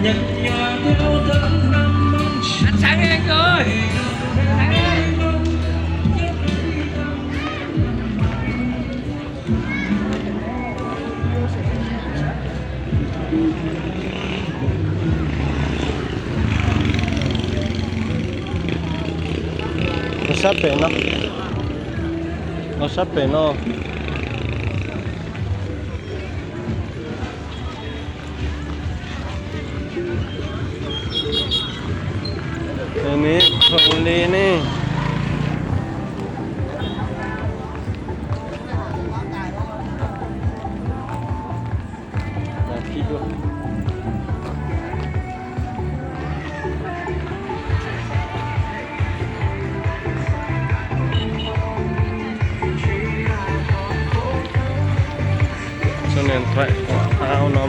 Sab pem no, sab pem no. Ni khoom li ne. Số điện thoại của ao nó